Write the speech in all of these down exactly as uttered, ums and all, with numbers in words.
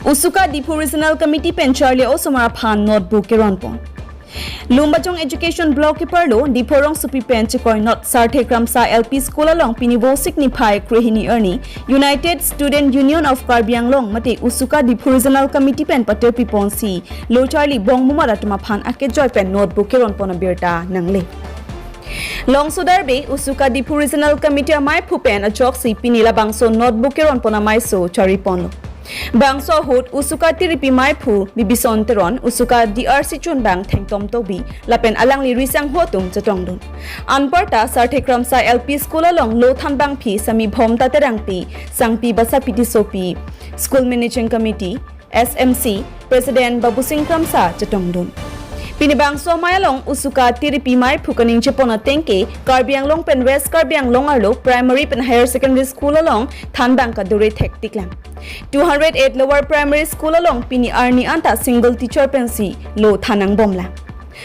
USUKA Diphu Regional Committee pen charli osomar aphan notebook keron pon. Lumbajong Education Block keparlo Diphu rongsopi pen chekoi not Sarthe Kramsa L P School along pini Vosik niphai krehini arni United Student Union of Karbi Anglong mate USUKA Diphu Regional Committee pen paterpi ponsi lo charli bong mumat atum aphan akejoi pen notebook keron pon abirta nangle. Longso darbe USUKA Diphu Regional Committee amaiphu pen ajoksi pini labangso notebook keron pon amaiso charli ponlo. Bangso ahut USUKA tiripi maiphu Bibison Teron, USUKA D R C chunbang Thengtom Tokbi lapen alangli risangho atum chetongdun. Anparta Sarthe Kramsa L P School along lo thanbang aphi Sami Bhomta Terangpi, Sangpi Basapi Tissopi, School Managing Committee, S M C, President Babusing Kramsa chetongdun. Pini bangso amei along USUKA tiripi maiphu kaningje pon ateng ke Karbi Anglong pen West Karbi Anglong arlo primary pen higher secondary school along thanbang kadure thektiklang. Two hundred eight Lower Primary School along pini arni anta single teacher pensi lo than nangbomlang.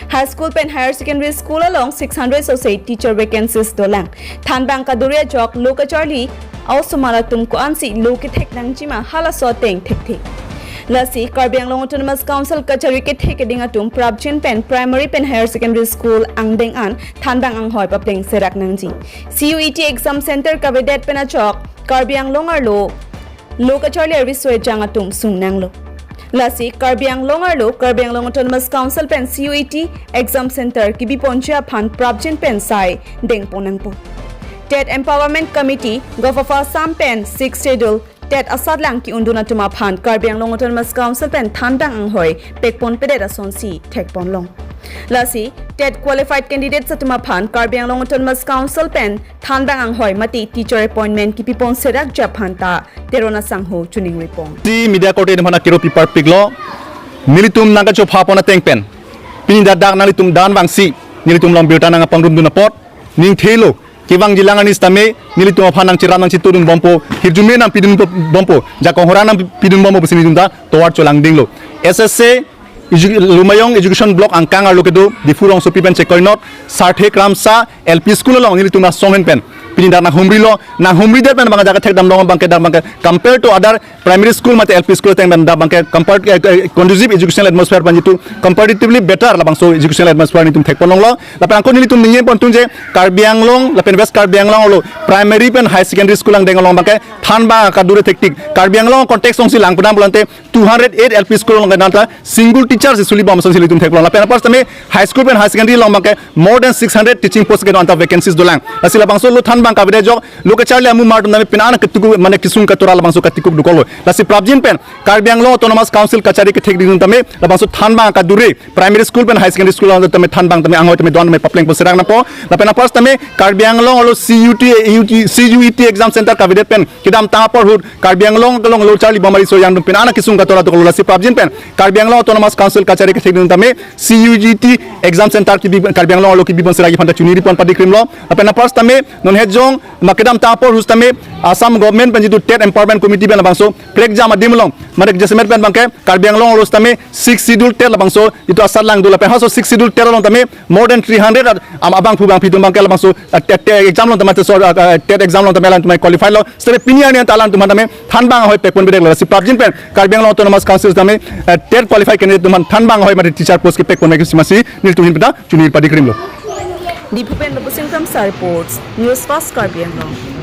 High School pen Higher Secondary School along six hundred sose teacher vacancies dolang. Thanbang kadure ajok lo kacharli osomar atum ko-ansi lo kethek nangjima halaso ateng thekthe. Lasi Karbi Anglong Autonomous Council kachari kethek keding atum prapjin pen primary pen higher secondary school angdeng an thanbang anghoi papleng serak nangji. C U E T exam center kavedet pen ajok Karbi Anglong arlo lo kacharli arvi soi jang atum sung nanglo. Lasi Karbi Anglong arlo Karbi Anglong Autonomous Council pen C U E T exam center kebi ponji aphan prapjin pen sai dengpon nangpo. TET Empowerment Committee, Govt of Assam pen Sixth Schedule TET asatlang ki-undun atum aphan Karbi Anglong Autonomous Council pen thanbang anghoi pekpon pedet asonsi thekponlong. Lasi TET qualified candidates atum aphan Karbi Anglong Autonomous Council pen thanbang anghoi mate teacher appointment kipipon serak ji aphan ta Teron asangho chuning ripon. Si media korte aphan akiro piparpiklo, nelitum nangkachopha pon ateng pen pini dak dak nanglitum dan vangsi nelitum along birta nangpangrumdun apot ningthelo. Kevangjilang arni sitame nelitum aphan nangcherap nangchetudun bompo, hirjume nangpidun bompo, jakong hora nangpidun bompo pusi nelitum ta tovar cholangdinglo. S S A edu-, Lumbajong Education Block angkang arlo kedo Diphu rongsopi pen chekoi not Sarthe Kramsa L P School along nelitum asong hen pen pini dak nanghumrilo, nanghumri det pen bang ajak thekdamlong abangke dak abangke compare to other primary school mate L P school ateng pen dak abangke compar-, eh, eh, conducive educational atmosphere pen jitu comparatively better labangso educational atmosphere nelitum thekponlonglo. Lapen angko nelitum ningje pon atum je Karbi Anglong lapen West Karbi Anglong arlo primary pen higher secondary school angdeng along abangke thanbang kadure thektik. Karbi Anglong context alongsi lang pudam pulote two hundred eight L P school along nanta single teacher si suli bom asonsi nelitum theklong. Lapen apar sitame high school pen higher secondary along abangke more than six hundred teaching post kedo anta vacancies dolang. Lasi labangso lo thanbang kavede ajok lo kacharli amumar atum tame pini an ketuku mane kesung katora labangso ketuku dokoklo. Lasi prapjin pen Karbi Anglong Autonomous Council kachari kethek ding tame labangso thanbang kadure primary school pen higher secondary school along tame thanbang tame anghoi tame don tame papleng pon serak nangpo. Lapen apar sitame Karbi Anglong arlo C U T, A U T, C U E T exam center kavedet pen kedamtang apor ahut Karbi Anglong along lo charli bomari so yang dum pini an kesung katora dokoklo. Lasi prapjin pen Karbi Anglong Autonomous Council kachari kethek ding tame C U E T exam center kebi Karbi Anglong arlo kebipon serak ji aphan ta chuniri pon padikrimlo. Lapen apar sitame non hejong ma kedamtang apor ahut sitame Assam government pen jitu TET Empowerment Committee pen labangso prekjam adim along mane jasemet pen abangke Karbi Anglong arlo sitame Sixth Schedule TET labangso jitu asatlang do lapen halaso Sixth Schedule TET along tame more than three hundred at-, am-, abangphu bangphi atum abangke labangso, ah, TET, TET exam along tame te sor, ah, ah, TET exam along tame alangtum qualify lo. Sitame pini arni anta alangtum aphan tame thanbang anghoi pekpon bedeklo. Lasi prapjin pen Karbi Anglong Autonomous Council tame, eh, TET qualified candidate atum aphan thanbang anghoi mate teacher post kepekpon mesi masi nelitum ahin pen ta chuniri padikrimlo. Diphu pen Babusing Kramsa reports, News Fast Karbi Anglong.